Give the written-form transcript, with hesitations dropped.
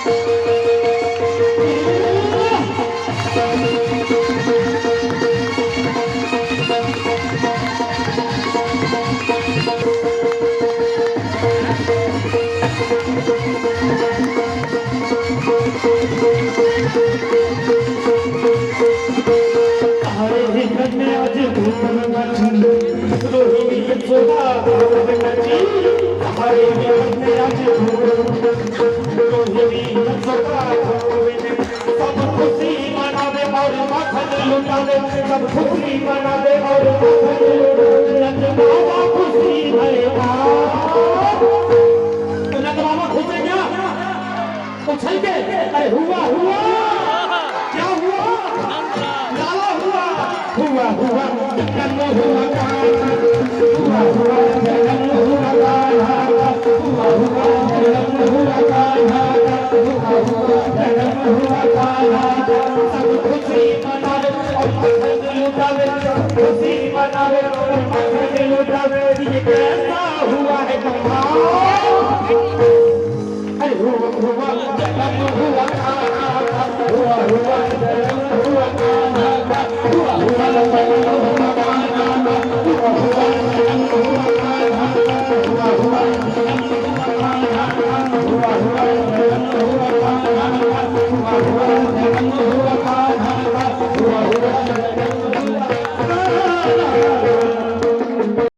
हरे घर में आज धूम मची, रोहिणी यशोदा खूब नची। हरे घर में आज धूम मची, रोहिणी यशोदा खूब नची। सब खुशी मनावे और माखन लुटावे, सब खुशी मनावे और माखन लुटावे। नंद बाबा खुशी भरे तो नंद बाबा खुश है क्या? उछल के अरे हुआ हुआ क्या हुआ? लाला हुआ हुआ हुआ जन्म हुआ कान्हा, हुआ हुआ जन्म हुआ कान्हा, हुआ हुआ जन्म हुआ कान्हा, हुआ हुआ जन्म हुआ कान्हा। सब खुशी मनावे और माखन लुटावे, सब खुशी मनावे और माखन लुटावे। ये कैसा हुआ है कमाल? अरे हुआ हुआ जन्म हुआ कान्हा, हुआ हुआ जन्म हुआ कान्हा, हुआ हुआ जन्म हुआ कान्हा, हुआ हुआ जन्म हुआ कान्हा, हुआ हुआ जन्म हुआ कान्हा, हुआ हुआ जन्म हुआ कान्हा, हुआ हुआ जन्म हुआ कान्हा, हुआ हुआ जन्म